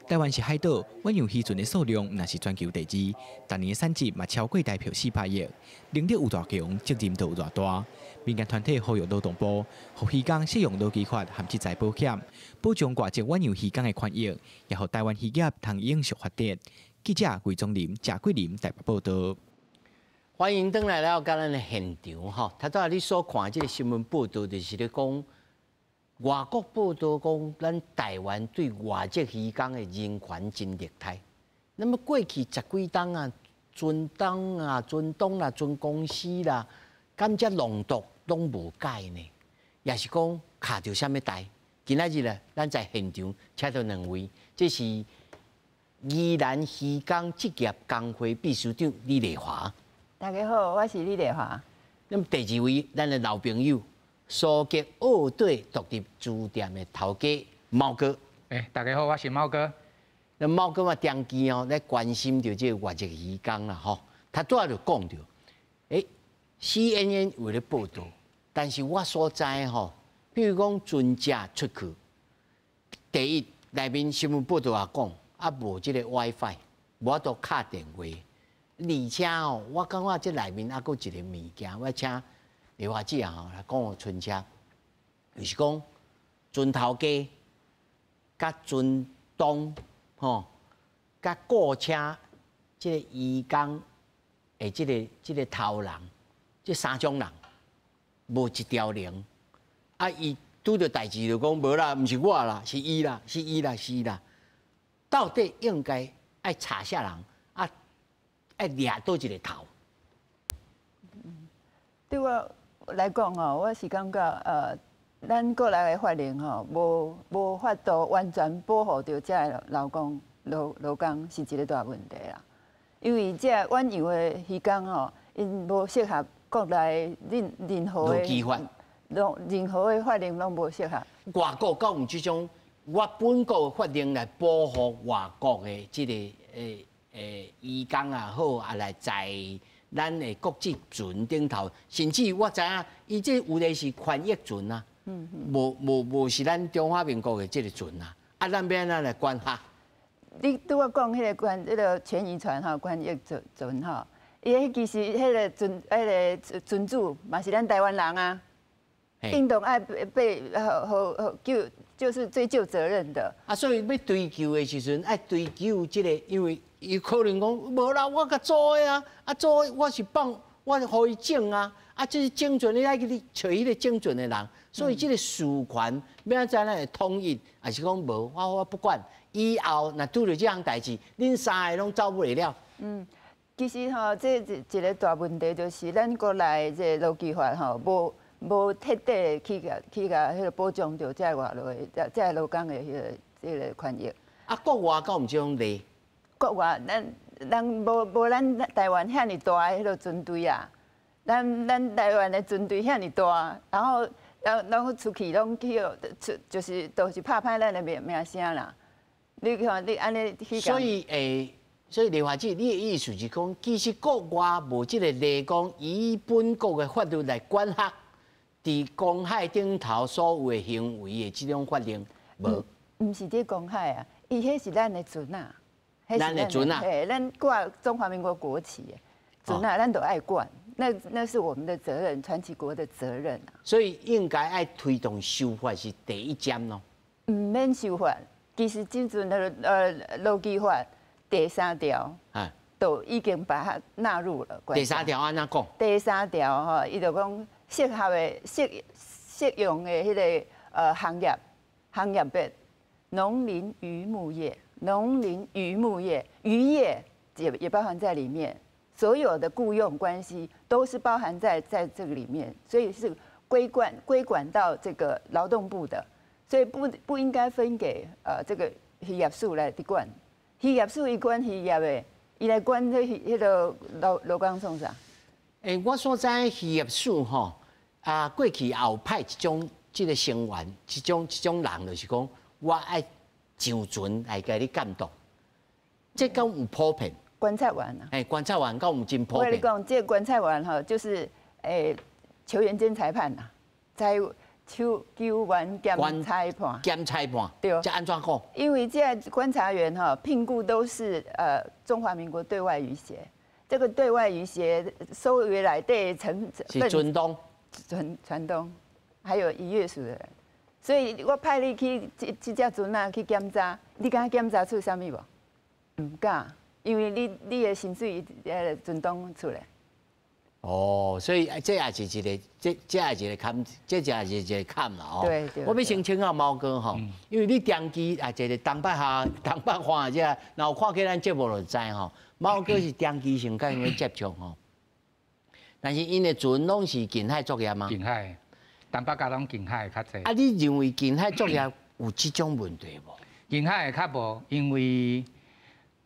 台灣是海島，遠洋漁船的數量若是全球第二，逐年的產值嘛超過台票400億，能力有偌強，責任就有偌大。民間團體呼籲勞動部，予漁工適用勞基法和職災保險，保障外籍遠洋漁工的權益，也予台灣漁業通永續發展。記者魏宗林、謝桂林台北報道。歡迎轉來了，佮咱的現場吼。頭拄仔你所看這个新聞報道，就是咧講外國報道講，咱台灣對外籍漁工的人權真虐待。那麼過去十幾冬啊，船東啊、船東啦、船公司啦，敢這濃毒攏無改呢？也是講卡著啥物代？今仔日咧，咱在現場請著兩位，這是宜蘭漁工職業工會秘書長李麗華。大家好，我是李麗華。那麼第二位，咱的老朋友，蘇格澳對獨立書店的頭家貓哥。欸，大家好，我是貓哥。那貓哥嘛，長期哦咧關心著這個外籍漁工啦，吼。他拄仔就講著，欸，CNN 有咧報道，但是我所知吼，比如講船隻出去，第一內面新聞報道也講，啊無這个 WiFi，無法度敲電話。而且哦，我感覺這內面猶閣有一個物件，我請麗華姐吼來講予春車，就是講船頭家、佮船東吼、佮僱請這个漁工的這个頭人，這三種人無一條龍。啊，伊拄著代誌就講無啦，毋是我啦，是伊啦，是伊啦，是伊啦。到底應該愛查啥人？啊，愛掠佗一个頭？對我來講吼，我是感覺咱國內的法令吼，無法度完全保護著這个勞工是一個大問題啦。因為這遠洋的漁工吼，𪜶無適合國內任何的勞基法，任何的法令攏無適合。外國敢有這種我本國的法令來保護外國的這个漁工也好，啊來在咱的國際船頂頭，甚至我知影，伊這有的是權益船啊，無是咱中華民國的這个船啊，啊，咱欲按怎來管轄？你拄仔講彼个關，彼个權益船吼，權益船吼，伊彼其實彼个船，彼个船主嘛是咱台灣人啊，應當愛被予救，就是追究責任的。啊，所以欲追究的時陣，愛追究這个，因為伊可能講無啦，我共租的啊，啊租的我是放，我是予伊整啊，啊這是整船，你愛去揣彼个整船的人，所以這个事權欲按怎來統一，還是講無，我不管。以後若拄著這項代誌，恁三个攏走袂了。嗯，其實吼，這一個大問題就是咱國內這個勞基法吼，無徹底去共彼个保障著這外勞的這個勞工的彼個權益。啊，國外敢有這種例？國外咱無咱台灣遐爾大的彼个船隊啊，咱台灣的船隊遐爾大，然後攏出去攏去予出，就是都是拍歹咱的名聲啦。你看你按呢去。所以麗華姐，你的意思是講，其實國外無這个例講，以本國的法律來管轄，佇公海頂頭所有的行為的這種法令，無？毋是佇公海啊，伊彼是咱的船仔，咱的船仔，嘿，咱掛中華民國國旗的船仔，咱都愛管，那是我們的責任，船旗國的責任啊。所以應該愛推動修法是第一針咯。毋免修法，其實這陣的勞基法第三條，都已經把它納入了。第三條按怎講？第三條吼，伊就講適合的、適用的彼个行業別，農林漁牧業、農林漁牧業、漁業也包含在裡面，所有的僱傭關係都是包含在這個裡面，所以是歸管到這個勞動部的，所以不應該分給這個漁業署來管，漁業署伊管漁業的，伊來管這彼个勞工創啥？我所知漁業署吼，啊，過去也有派一種這个成員，這種人，就是講我愛上船來共你監督，這敢有普遍？觀察員啊？觀察員敢有真普遍？我跟你講，這個觀察員吼，就是球員兼裁判呐，在球員兼裁判。兼裁判。對。這按怎講？因為這觀察員哈，聘僱都是中華民國對外漁協，這個對外漁協收回來的成是船東。船東，還有漁業署的人，所以我派你去這隻船仔去檢查，你敢檢查出啥物無？毋敢，因為你的薪水船東出來。哦，所以這也是一個，這也是一個坎，這也是一個坎啦吼。對對。我欲先請教貓哥吼，因為你長期啊，一個東北下、東北看這，若有看過咱節目就知吼，貓哥是長期性佮𪜶接觸吼。但是𪜶的船攏是近海作業嗎？近海，東北角攏近海較濟。啊，你認為近海作業有這種問題無？近海的較無，因為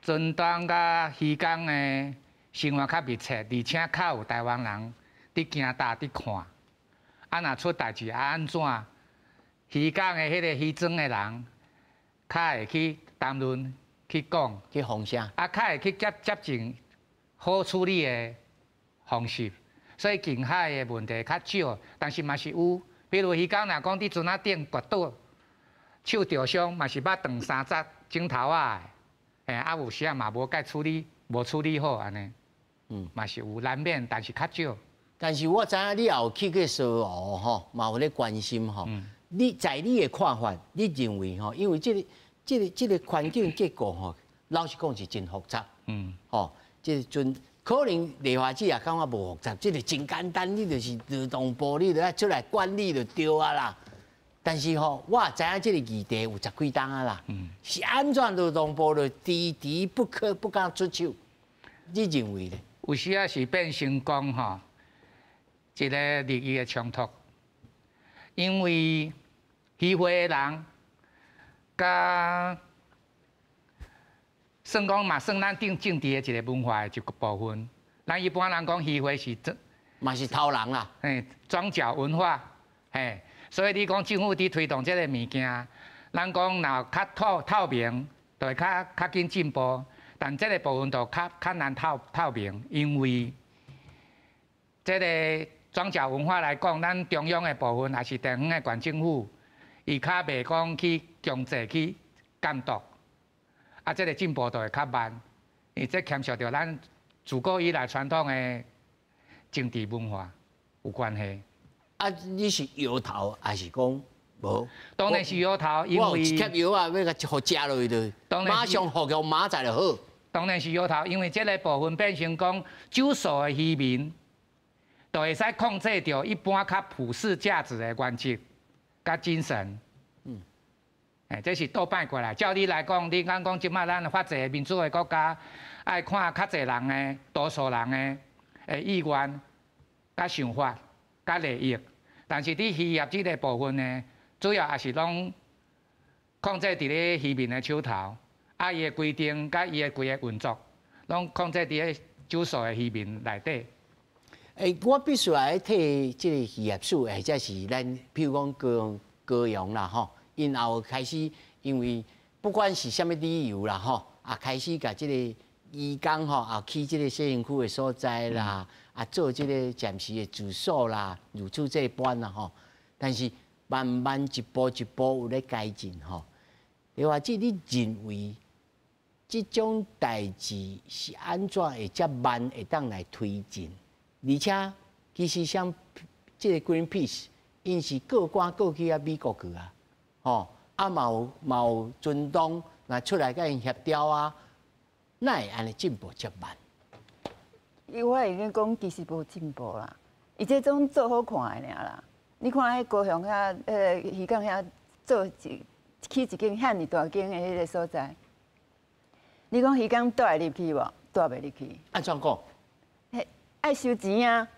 船東佮漁工的生活較密切，而且較有台灣人佇行搭佇看。啊，若出代誌啊按怎，漁港的彼个漁庄的人，較會去談論、去講、去放聲，啊，較會去接近好處理的方式。所以近海的問題較少，但是嘛是有，比如漁工若講佇船仔頂跌倒，手著傷，嘛是捌斷三節指頭仔的，啊有時仔嘛無共處理，無處理好按呢，嘛是有難免，但是較少。但是我知影你也有去過沙湖吼，嘛有咧關心吼。你在你的看法，你認為吼，因為這個環境結構吼，老實講是真複雜。吼，這個陣可能立法者也感覺無複雜，這個真簡單，你就是勞動部，你就愛出來管理就對啊啦。但是吼，我也知影這個議題有十幾冬啊啦。是按怎勞動部就遲遲不可不敢出手？你認為呢？有時仔是變成講吼，一個利益的衝突，因為漁會的人，佮算講嘛，算咱政治的一個文化的一個部分。咱一般人講漁會是這，嘛是頭人啦，樁腳文化，嘿，所以你講政府佇推動這个物件，咱講若較透明，就會較緊進步。但這个部分就較難透明，因為這个樁腳文化來講，咱中央的部分，抑是地方的縣政府，伊較袂講去強制去監督，啊，這个進步就會較慢，因為這牽涉著咱自古以來傳統的政治文化有關係。啊，你是搖頭還是講無？當然是搖頭，因為我有一粒藥啊，欲共予食落去就，馬上予共馬仔就好。當然是搖頭，因為這个部分變成講少數的漁民，就會使控制著一般較普世價值的原則佮精神。這是倒擺過來。照理來講，你敢講這擺咱法治民主的國家，愛看較濟人的多數人的意願、佮想法、佮利益。但是佇漁業這个部分呢，主要也是攏控制佇咧漁民的手頭，啊，伊的規定佮伊的規个運作，攏控制佇咧少數的漁民內底。我必須來替這个漁業署，或者是咱，譬如講高雄啦，吼，𪜶後開始，因為不管是啥物理由啦，吼，啊，開始共這个漁工吼，啊去這个洗身軀的所在啦，啊做這个暫時的住所啦，如此這般啦吼。但是慢慢一步一步有咧改進吼。你話這你認為這種代誌是按怎會遮慢會當來推進？而且其實像這个 Greenpeace，𪜶是告官告去啊美國去啊，吼啊嘛有船東來出來共𪜶協調啊，哪會按呢進步遮慢？伊我會用講，其實無進步啦，伊這種做好看的爾啦。你看彼高雄遐，漁港遐做一起一間遐爾大間的彼个所在，你講漁工蹛會入去無？蹛袂入去。按怎講？彼愛收錢啊！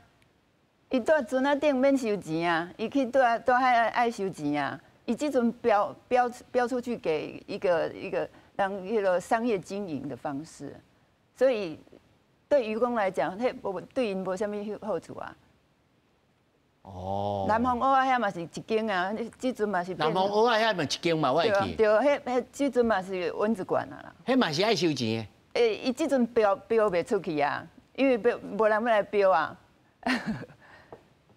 伊蹛船仔頂免收錢啊！伊去蹛蹛遐愛收錢啊！伊這陣標出去給一個一個讓彼个商業經營的方式，所以對漁工來講，彼無對𪜶無啥物好處啊。哦。南方蚵仔遐嘛是一間啊，這陣嘛是。南方蚵仔遐嘛一間嘛，我會記。對，彼彼這陣嘛是蚊子館啊啦。彼嘛是愛收錢的。欸，伊這陣標袂出去啊，因為標無人欲來標啊。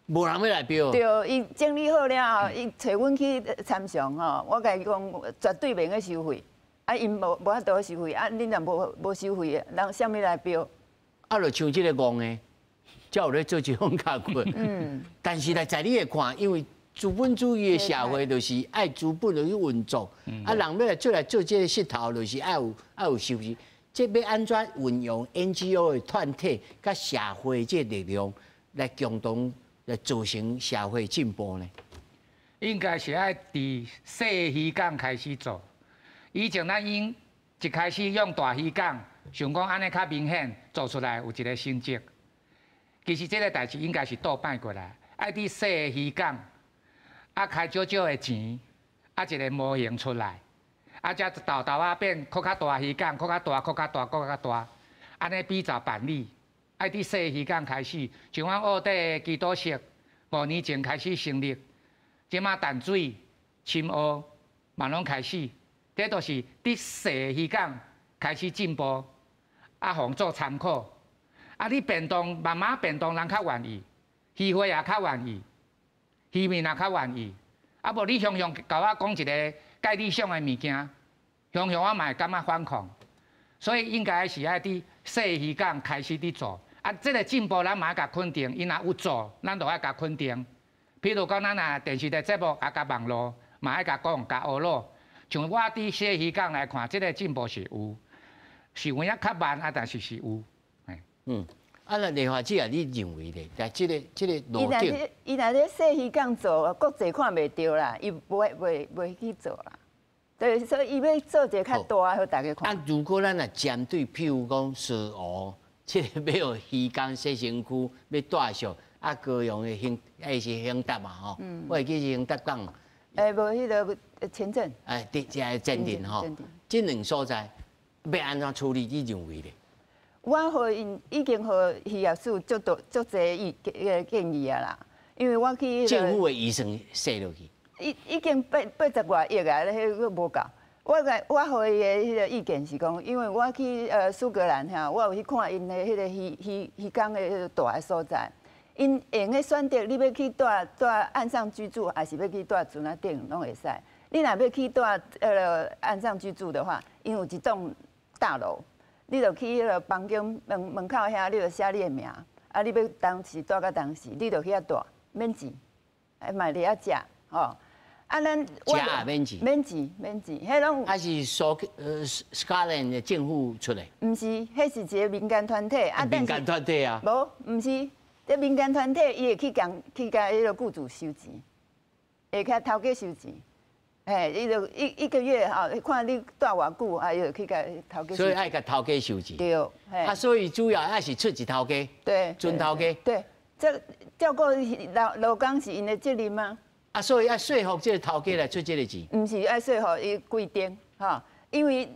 無人欲來標。對，伊整理好了後，伊揣阮去參詳吼，我共伊講絕對袂用收費，啊，𪜶無法度收費，啊，恁若無收費，人啥物來標？啊，就像這个戇的，才有咧做這種工作。但是來在你來看，因為資本主義的社會就是愛資本去運作，啊，人欲來出來做這个穡頭，就是愛有收入。這欲按怎運用 NGO 的團體佮社會這个力量來共同來造成社會進步呢？應該是愛佇細漁港開始做。以前咱𪜶一開始用大漁港，想講按呢較明顯做出來有一个成績。其實這个代誌應該是倒擺過來，愛佇細漁港，啊開少少的錢，啊一个模型出來，啊才沓沓仔變閣較大漁港，閣較大，閣較大，閣較大，按呢比照辦理，愛佇細漁港開始，像阮澳底基督石5年前開始成立，這馬淡水、深澳嘛攏開始，這都是佇細漁港開始進步，啊，予做參考。啊，你變動慢慢變動，人較願意，漁會也較願意，漁民也較願意。啊，無你雄雄共我講一个蓋理想的物件，雄雄我嘛會感覺反抗。所以應該是愛佇細漁港開始佇做。啊，這个進步咱嘛愛共肯定，𪜶若有做，咱就愛共肯定。譬如講，咱若電視的節目啊，共網路嘛愛共講，共學咯。像我佇細漁港來看，這个進步是有，是有影較慢啊，但是是有。啊，那麗華姐啊，你認為咧？在這个路徑，伊若咧細漁港做，國際看袂著啦，伊袂去做啦。對，所以伊欲做一个較大，予大家看。啊，如果咱若針對，譬如講沙湖，這个欲予漁工洗身軀，欲帶上啊，高雄的興，抑是興達嘛吼，我會記是興達港。欸，無彼个前鎮。哎，對，這个前鎮吼，這兩所在欲按怎處理？你認為咧？我予𪜶已經予漁業署足多足濟意建議啊啦，因為我去政府的預算設落去，已經80外億啊，彼個無夠。我予伊的彼个意見是講，因為我去蘇格蘭遐，我有去看𪜶的彼个漁工的彼个蹛的所在，𪜶會用得選擇，你欲去蹛岸上居住，還是欲去蹛船仔頂，攏會使。你若欲去蹛岸上居住的話，𪜶有一棟大樓。你就去彼个房間門口遐，你就寫你的名，啊，你欲當時蹛到當時，你就去遐蹛，免錢，啊嘛佇遐食，吼。啊，咱食也免錢，免錢免錢，彼攏。還是蘇格蘭的政府出的？毋是，彼是一个民間團體。啊，民間團體啊。無，毋是，這民間團體伊會去共彼个僱主收錢，會共頭家收錢。嘿，伊就一個月吼，看你蹛偌久，啊，伊就去共頭家。所以愛共頭家收錢。對。啊，所以主要還是出一頭家。對。船頭家。對，這照顧勞工是𪜶的責任嗎？啊，所以愛說服這个頭家來出這个錢。毋是愛說服伊規定，吼，因為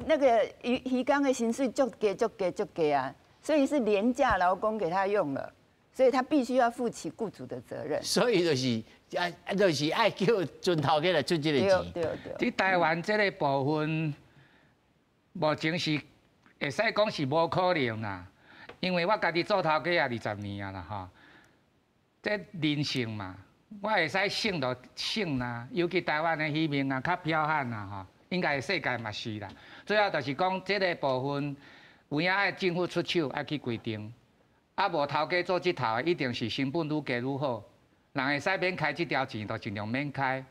那個漁工的薪水足低足低足低啊，所以是廉價勞工給他用了，所以他必須要負起僱主的責任。所以就是啊，就是愛叫船頭家來出這个錢。對對。佇台灣這个部分，目前是會使講是無可能啦，因為我家己做頭家也20年啊啦吼，這人性嘛，我會使省就省啦，尤其台灣的漁民啊較剽悍啦吼，應該世界嘛是啦。主要就是講這個部分有影愛政府出手愛去規定，啊無頭家做這頭的一定是成本愈低愈好，人會使免開這條錢就盡量免開，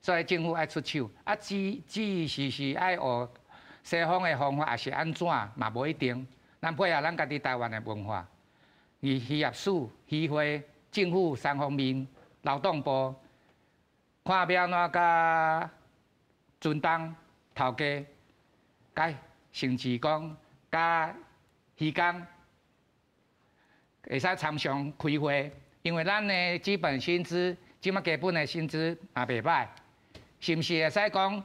所以政府愛出手，啊至於是愛學西方的方法，抑是按怎嘛無一定。咱配合咱家己台灣的文化，漁業署、漁會、政府三方面、勞動部，看欲按怎佮船東、頭家，佮甚至講佮漁工，會使參詳開會，因為咱的基本薪資，這馬基本的薪資嘛袂䆀，是毋是會使講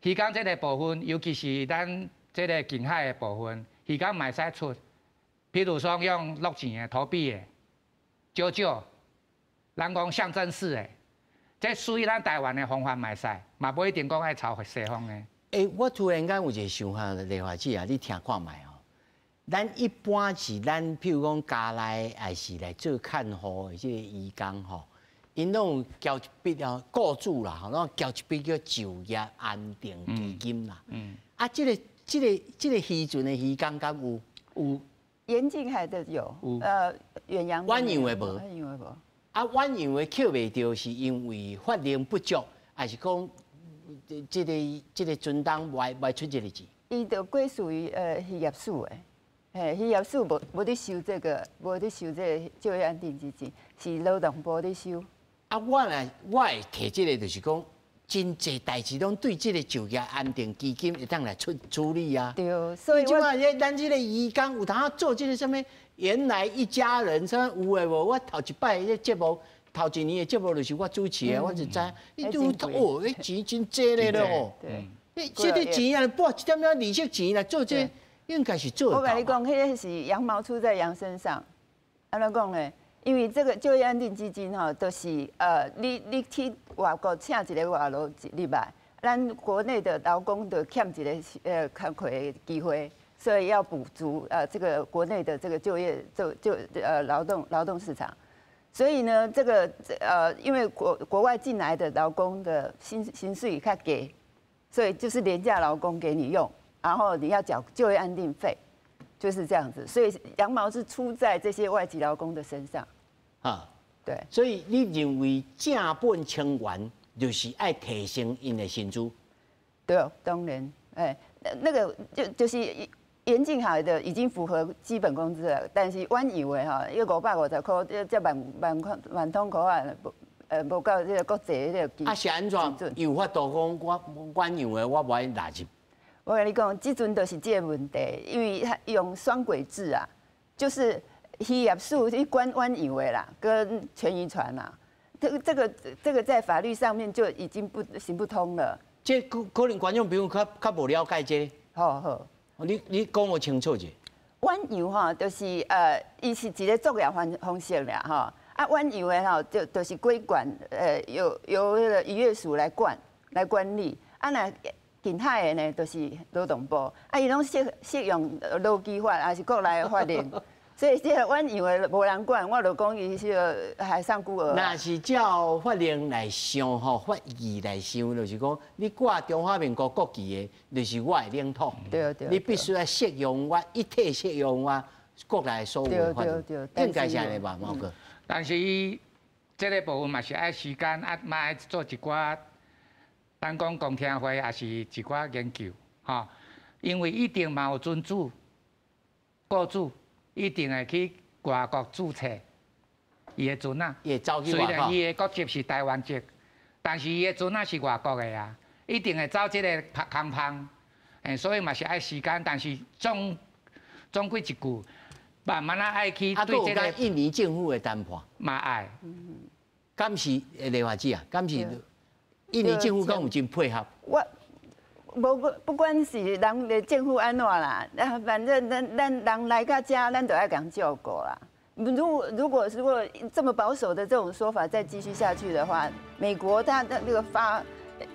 漁工這個部分，尤其是咱這個近海的部分，漁工嘛會使出，譬如說用落錢的、投幣的，少少，人講象徵式的，這屬於咱台灣的方法嘛會使，嘛無一定講愛抄西方的。欸，我突然間有一個想法，麗華姊啊，你聽看覓哦。咱一般是咱，譬如講家內，還是來做看護的這個漁工吼，𪜶攏有交一筆哦，雇主啦，吼，攏交一筆叫就業安定基金啦。啊，這個漁船的漁工敢有？有。沿近海的有，遠洋。遠洋的無。遠洋的無。啊，遠洋的扣袂著，是因為法令不足，還是講這個船東無愛出這個錢？伊就歸屬於漁業署的，嘿，漁業署無咧收這個，無咧收這個就業安定基金，是勞動部咧收。啊，我若我會提這個，就是講真濟代誌攏對這個就業安定基金會當來出處理啊。對，所以這擺咱這個漁工有當做這個啥物？原來一家人，啥有的無？我頭一擺彼節目，頭一年的節目就是我主持的，我就知影。你都哦，彼錢真濟咧咯吼。對。你這個錢啊，撥一點仔利息錢來做這個，應該是做。我共你講，彼個是羊毛出在羊身上。按怎講呢？因為這個就業安定基金吼，就是你去外國請一個外勞入來，咱國內的勞工就欠一個工課的機會。所以要補足這個國內的這個就業就就呃勞動市場，所以呢，這個因為國外進來的勞工的薪水較低，所以就是廉價勞工給你用，然後你要繳就業安定費，就是這樣子。所以羊毛是出在這些外籍勞工的身上。啊，對。所以你認為正本清源就是愛提升𪜶的薪資？對，當然，哎，那個就是。沿近海的已經符合基本工資了，但是遠洋的吼，伊550塊，這萬萬塊萬通塊啊，無夠這個國際這個啊是按怎？有法度講我遠洋的我無愛納入。我共你講，這陣就是這個問題，因為他用雙軌制啊，就是漁業署去管遠洋的啦，跟全漁船啦，這個在法律上面就已經不行不通了。這可能觀眾朋友較無了解這個。好好。你講我清楚者。遠洋吼，就是伊是一個作業方式啦，吼。啊，遠洋的吼，就是歸管，由彼個漁業署來管來管理。啊，若近海的呢，就是勞動部。啊，伊攏適用勞基法，抑是國內的法令。所以這個遠洋的無人管，我就講伊是個海上孤兒。若是照法令來想吼，法義來想，就是講你掛中華民國國旗的，就是我的領土。對對。你必須愛適用我，一體適用我國內所有的法律。對對。應該是按呢吧，毛哥。但是伊這個部分嘛是愛時間，啊嘛愛做一寡，咱講公聽會，抑是一寡研究，吼。因為一定嘛有船主、雇主。一定會去外國註冊伊的船仔，雖然伊的國籍是台灣籍，但是伊的船仔是外國的啊，一定會走這個空縫，所以嘛是愛時間，但是總歸一句，慢慢仔愛去對這個印尼政府的談判嘛愛，敢是麗華姊啊？敢是印尼政府敢有真配合？我無不管是人的政府按怎啦，啊，反正咱人來到遮，咱就愛共照顧啦。如果這麼保守的這種說法再繼續下去的話，美國他的那個發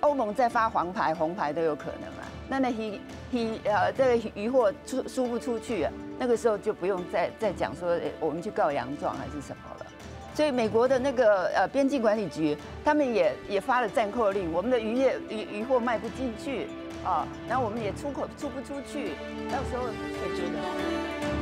歐盟再發黃牌、紅牌都有可能啊。咱的漁漁呃這個漁貨輸不出去啊，那個時候就不用再講說我們去告洋狀還是什麼了。所以美國的那個邊境管理局，他們也發了暫扣令，我們的漁業漁漁貨賣不進去啊，然後我們也出口出不出去，到時候會覺得。